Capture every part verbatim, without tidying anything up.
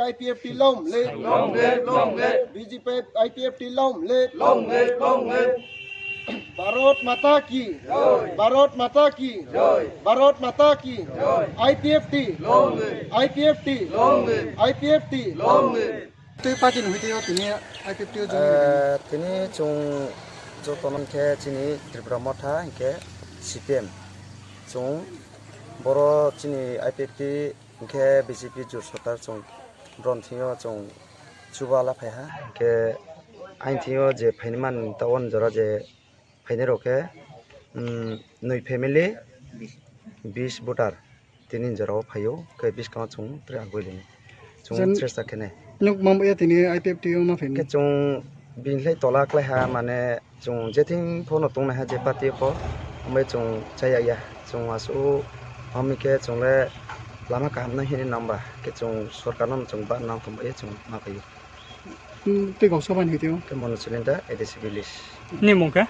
I P F T long live. Long live, long live. B J P I P F T long live. Long live, long live. Bharat Mata ki. Jai. Bharat Mata ki. Jai. Bharat Mata ki. Jai. I P F T. Long live. I P F T. Long live. I P F T. Long live. Twi party ni hwitwi o tini I P F T o join. Eh, tini chwng joto nang khe chini Tripura Motha hinkhe C P M. Chwng boro chini I P F T hinkhe B J P jur sorkar chwng bron thwngyo chwng chuba la phaiha. Hinkhe aini thwngyo je phaini man tabon jora je phainai rok khe, um, nwi family, bis voter tini jora o phaio, khe biskango chwng tre agoi lini. Chwng jen chesta khenai. Nuk mam ya tini I P F T o ma phaini. Khe chwng bini lai tola klai ha, mane chwng jething phono tongnai ha je party pho, ambai chwng chaya ya. Chwng asu ami khe chwng le lama kaham nai hini namba, khe chwng sorkar no chwng ba nang thum bai chwng ma phaio. Hmm, tei kok soba ni hwitwi o? Khe Manu Sulinda, A D C village. Ni mung khe?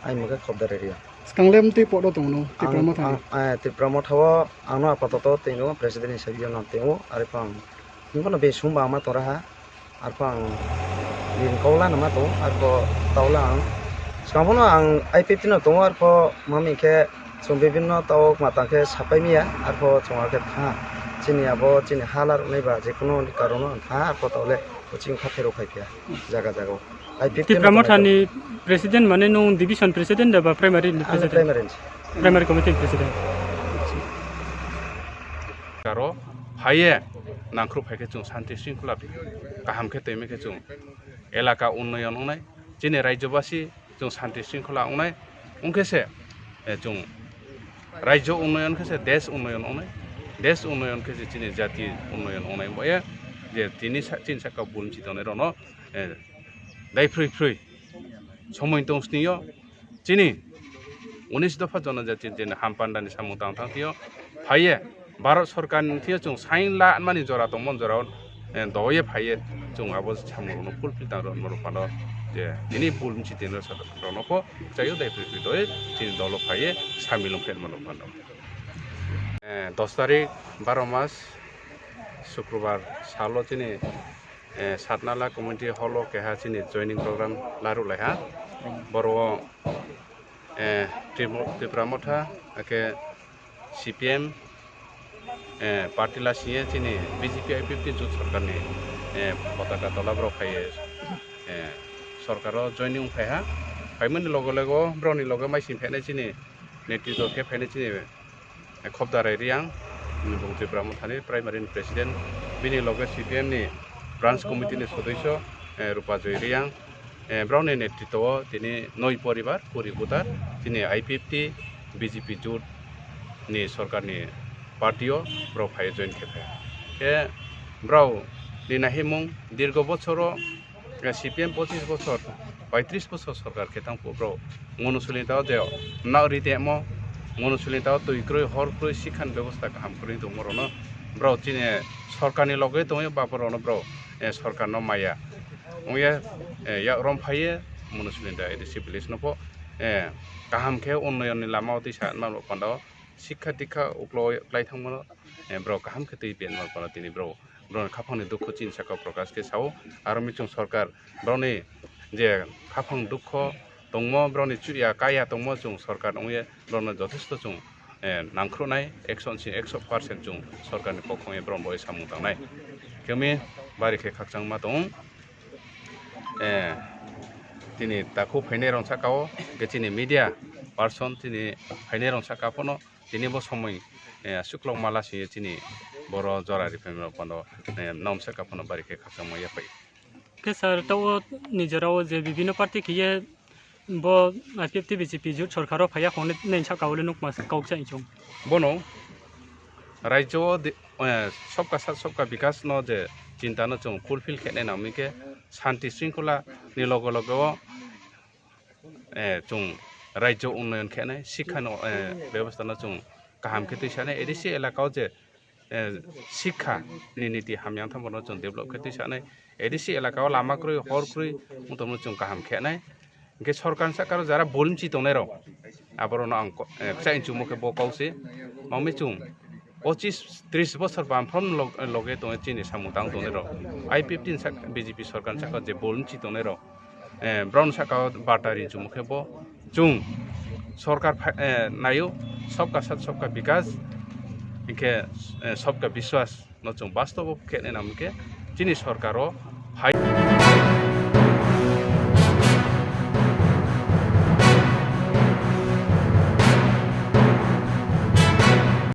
Ai mung khe Khobdar area. Swkang le mtwi podo tong no, Tipra Ang, Motha ni. Ang, eh, Tipra Motha o ang no apatoto tei no president hisabe no tei o, ari pang. Nung kono be sumba ama tora ha, arpang din kaula nama tong, arko taula ang. Swkang phono ang I P F T no tongo, arko mami khe chwng bibinno tao matang khe sapai miya, arko chwng khe tha. Chini abo chini hala rwnai ba, je kono karono tha, arko taule. Coaching kha phero khai phiya jaga jaga o. Ai fifteen Tipra no Motha ni president mane nung division president da ba primary ni Ang president? Primary ni. Primary committee ni president. Karo phaiye nangkhru phaikhe chwng santi sringkhola kaham khe twi khe chwng elaka unnoyon wngnai, chini rajyobasi chwng santi sringkhola wngnai, wngkhe se, eh, chwng rajyo unnoyon khe se desh unnoyon wngnai, desh unnoyon khe se chini jati unnoyon wngnai. Bo ye je tini sa-, chini saka bumsi tongnai rokno, eh, dai phrwi phrwi somoi tong sini yo chini unis dopha jonojati chini hampanda ni samung tang thang thio phaiye Bharat Sorkar ni thio chwng sain la mani jora tongmon jora o, eh, doye phaiye chwng abo samung rokno fulfill tang rok norok phano je tini bul misi tini rok no pho chayo dai phi phi doye chini dolo phaiye samil wng phen mano phano. Eh, dos tarik baro mas Sukrobar salo chini, eh, Satnala Community Hall o keha chini joining program laru lai ha. Boro o, eh, Tripura Motha, ake C P M, eh, party la singye chini B J P I P F T jut sorkar ni, eh, potaka tola borok phaiye, eh, sorkar o joining phai ha. Phaimani logo logo borok ni logo mai sing phainai chini netritwo khe phainai chini, eh, Khobdarai Riang, bung Tipra Mothani primary ni president, bini loge C P M ni branch committee ni sodosyo, eh, Rupa Joy Riang, eh, borokni netritwo o tini noi poribar, kuri butar, chini I P F T, B J P jut ni sorkar ni party o borok phai join khe phai. Khe borok ni nahimung dirgo bochoro, eh, C P M pochis bochor, paitris bochor sorkar khe tang borok mono sulini tao je nagri temo, mono sulini tao twi kroi, hor kroi, sikhan bebosta kaham kwrwi tongmo rokno borok chini sorkar ni loge tongwi ba borokno borok, eh, sorkar no maya. Wngya, eh, yak rom phaiye, munisipality A D C village no pho, eh, kaham khe unnoyon ni lama o tisa ma panda o sikha dikha uklo klai thang mano, eh, borok kaham khe twi pen ma panda tini borok, borok ni khaphang ni dukhu chini saka prokash khe sao, aro michung sorkar borok ni je khaphang dukho tongmo, borok ni chuya kaya tongmo, chung sorkar wngye borok no jothesto chung, eh, nangkhrunai, ekso ni simi ekso percent chung sorkar ni pokhong ye borok bai samung tangnai. Kemi bari khe khakchangma tong, eh, tini takhuk phainai rok saka o, hwnkhe chini media person tini phainai rok saka phano tini bo somoi, eh, aswk kwlwng mala se chini boro jora ri phaima rok phano, eh, nom saka phano bari khe khakchangma yaphai. Khe sir, tao ni jora o je bibhinno party khe ye bo I P F T B J P jut sorkar o phaiya hwnwi nini saka o le nukma kok cha hinwi chong. Bono rajyo o de, eh, sobka sat sobka bikas no je chinta no chwng fulfill khe nai nang hwn khe shanti shringkhola ni loge loge o, eh, chwng rajyo unnoyon khe nai, sikha no, eh, bebosta no chwng kaham khe twi sanai, A D C elaka o je eh, sikha ni niti hamya wngthang bono chwng develop khe twi sanai. A D C elaka o lama kwrwi, hor kwrwi, wngtongmano chwng kaham khe nai. Hwnkhe sorkar ni saka o jara bolmchi tongnai rok, aborok no ang ko-, eh, kwchai chukmo khe bo kok se. Mami chwng Pochis tris bosor bamphrom log-, loge tongo chini samung tang tongnai rok. I P F T ni sak-, B J P sorkar ni saka je bol ni chi tongnai rok. Eh, brown saka o bata ri chumukhe bo chung sorkar pha-, eh, nayo sabka sath sabka bikas, hinkhe, eh, sabka biswas no chung bastobo khe nai nam hinkhe chini sorkar o phai.